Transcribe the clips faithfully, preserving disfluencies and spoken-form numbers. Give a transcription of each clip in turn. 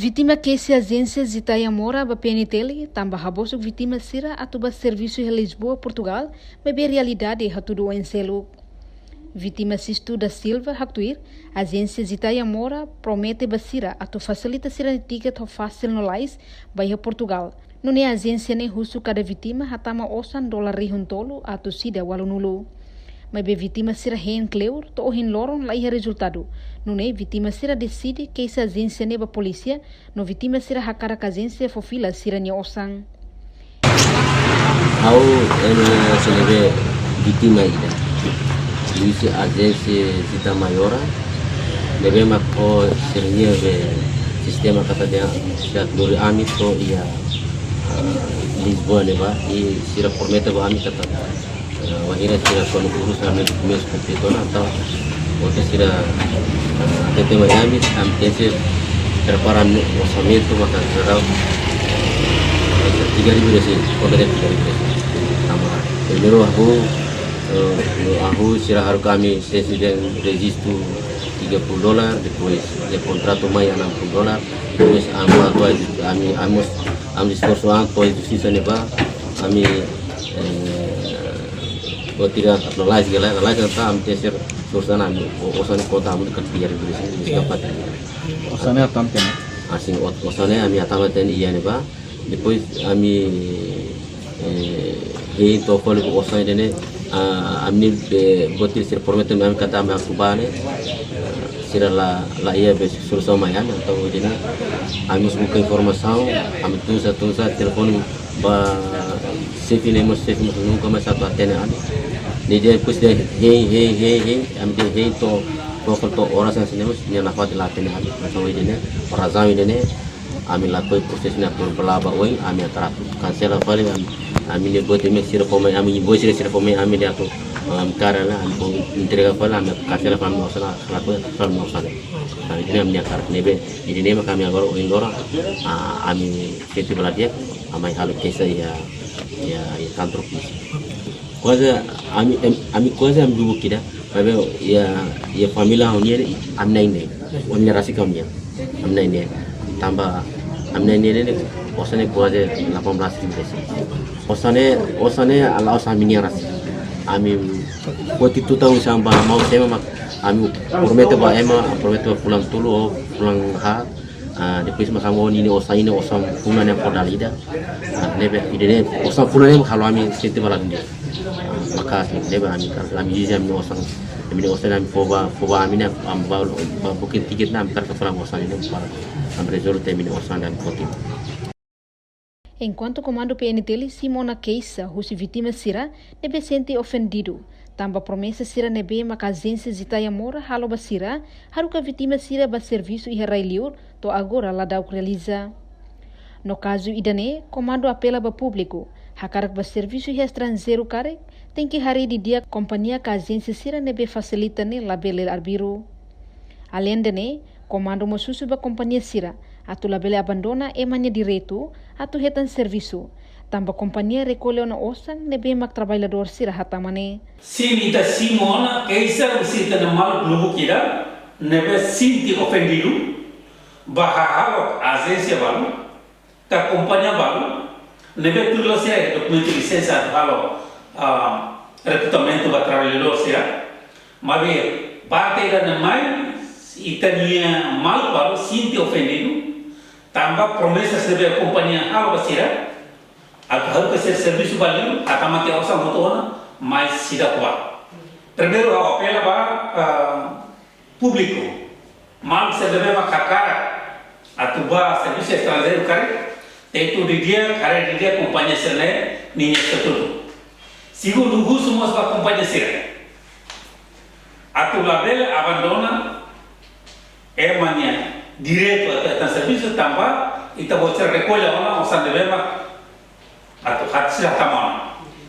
Vítima keixa Ajénsia Zitaya Mora ba P N T L, tanba habosuk vítima sira atu ba servisu iha Lisboa, Portugal, maibé realidade hatudu oin seluk. Vítima Sisto da Silva haktuir, Ajénsia Zitaya Mora promete ba sira atu fasilita sira-nia tiket ho fasil no lalais ba iha Portugal. Nune'e ajénsia ne'e husu kada vítima hatama osan dolar rihun tolu atus ida ualunulu. Maibé vítima sira hein kleur to'o ohin loron la iha rezultadu. Nune'e vítima sira deside keixa ajénsia ne'e ba polísia, no vítima sira hakarak ajénsia fó fila sira-nia osan. Ha'u ema ne'ebé vítima ida. Husi Ajénsia Zitaya Mora, ne'ebé mak ho sira-nia be sistema katak dehan sira lori ami to'o iha, ah, Lisboa ne'ebá, i sira promete ba ami katak, ah, wainhira sira kona urus ami dokumentus kompletu ona, entaun, ote sira, ah, tete mai ami, ami tenke prepara ami orsamentu maka sira, ah, tiga ribu resin, konta dehan tiga ribu resin. Tanba primeiru ha'u, eh, ha'u sira haruka ami sesi dehan rejistu tiga puluh dolar, depois dehan kontratu mai enam puluh dolar, depois ami, ami, ami, ami esforsu an to'o justisa ne'ebá, ami, eh, buat tidak lalais gala, lalais entaun ami tenke esforsu an ami, o-, osan konta ami dekat tiga ribu resin, bisa dapat. Osan ne'e hatama tiha ona? Asin, o-, osan ne'e ami hatama tiha ona iha ne'ebá. Depois ami, eh, hein to'o fali osan ida-ne'e, ah, ami, eh, buat sira promete ami katak ami atu ba ne'e, sira la, la iha be solusaun mai ami, entaun ida-ne'e ami mós buka informasaun, ami tunsa, tunsa, telefone ba xefe ne'e mós, xefe mós nunka mais atu atende ami. Ne'e depois de hein, hein, hein, hein, ami dehan hein to'o, to'o, to'o oras ne'e mós, nia nafatin la atende ami, entaun ida-ne'e, razaun ida-ne'e, ami lakohi prosesu ne'e atu bele ba oin, ami hakarak atu kansela fali, ami, ami-nia buat ida-ne'e sira fó mai, ami invoice sira fó mai, ami dehan atu, ami kaer hela, ami fó entrega fali, ami kansela fali ami osan, lakohi fali ami osan. Nah, ida-ne'e ami-nia hakarak ne'ebé, ida-ne'e mak ami agora ohin loron, ah, ami sente bala di'ak, ami halo keixa iha, iha, iha kantor polísia. Kuaze ami, em, ami kuaze ami lubuk ida. Maibé iha, iha família ha'u-nian, ami na'in-neen. Ami-nia rasik ami-nian. Ami na'in-neen. Tanba ami na'in-neen ne'e, osan ne'e kuaze delapan belas ribu resin. Osan ne'e, osan ne'e la'ós ami-nian rasik. Ami buat ida tutan sira ba maun sira mak ami promete ba ema, promete ba fulan tolu ou fulan haat. Ah, depois mak ami, oh, ninia osan, ninia osan fulan ne'e fó dala ida. Ah, ne'ebé, ida-ne'e osan fulan ne'e mak halo ami sente bala di'ak. Ah, maka ne'ebé ami hakarak, ami iha ami osan, ami-nia osan ami fó ba, fó ba ami-nia, ami ba, ba booking tiket ne'e ami hakarak fó fali osan ne'e para ami rezolve ami-nia osan ami foti. Enkuantu Komandu P N T L simu ona keixa husi vítima sira ne'ebé sente ofendidu, tanba promesa sira ne'ebé maka Ajénsia Zitaya Mora halo ba sira, haruka vítima sira ba servisu iha rai-liur, to'o agora la da'uk realiza. No kazu ida-ne'e, Komandu apela ba públiku, hakarak ba servisu iha estranjeiru karik, tenke haree didi'ak kompañia ka ajénsia sira ne'ebé fasilita ne'e labele arbiru. Aleinde ne'e, Komandu mós husu ba kompañia sira atu labele abandona ema nia direitu atu hetan servisu, tanba kompañia rekolle ona osan ne'ebé mak traballadór sira hatama ne'e. Sin, ita simu ona keixa husi ita-nia maluk lubuk ida ne'ebé sente ofendidu ba hahalok ajénsia balu ka kompañia balu ne'ebé tuir loloos sira dokumentu lisensa atu halo, ah, rekrutamentu ba traballadór sira. Maibé parte ida-ne'e mai, ita-nia maluk balu sente ofendidu tanba promesa ne'ebé kompañia halo ba sira atu haruka sira servisu ba liur, hatama tiha osan hotu ona, mais seidauk ba. Primeiru ha'u apela ba, ah, públiku, maluk sira ne'ebé mak hakarak atu ba servisu estranjeiru karik, tenke didi'ak, haree didi'ak kompañia sira-ne'e ninia estatutu. Segundu, husu mós ba kompañia sira atu labele abandona ema nia direitu atu hetan servisu tanba ita-boot sira rekolle ona osan ne'ebé mak atu hat sira hatama ona.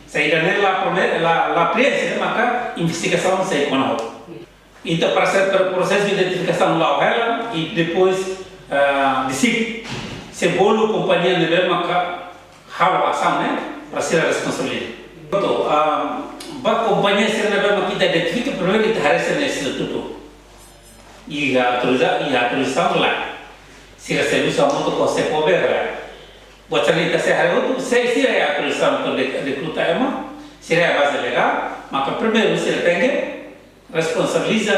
Se ida-ne'e la prome-, la, la preenxe, maka investigasaun sei kona hotu. Entaun, para se-, para prosesu de identifikasaun la'o hela, i depois, ah, deside se bolu kompañia ne'ebé maka halo asaun ne'e, para sira responsabiliza. Prontu, ah, ba kompañia sira ne'ebé maka ita identifika, primeiru ita haree sira-nia estatutu. Iha autoriza-, iha autorizasaun la. Sira servisu hamutuk ho Secover. Buat sira-ne'e ita sei haree hotu, se sira iha autorizasaun atu re-, rekruta ema, sira iha baze legál, maka primeiru sira tenke responsabiliza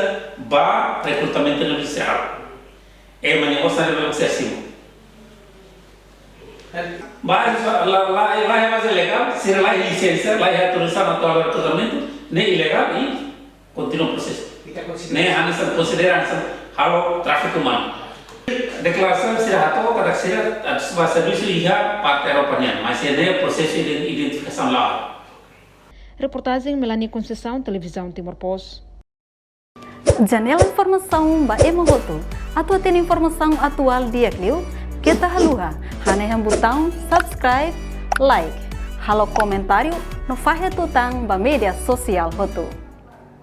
ba rekrutamentu ne'ebé sira halo. Ema ne'e osan ne'ebé sira simu. Ba, la, la, la iha baze legál, sira la iha lisensa, la iha autorizasaun atu halo rekrutamentu, ne'e ilegál i kontinua prosesu. Ita konsidera. Ne'e hanesan konsidera hanesan halo tráfiku umanu. Deklarasaun sira hato'o katak sira atu ba servisu iha parte Europa nian, mas ne'e prosesu iden-, identifikasaun la'o. Reportajen Melania Conceição, Televizaun Timor Post. Janela informasaun ba ema hotu. Atu hatene informasaun atuál di'ak liu, keta haluha hanehan butaun subscribe, like, halo komentáriu no fahe tutan ba média sosiál hotu.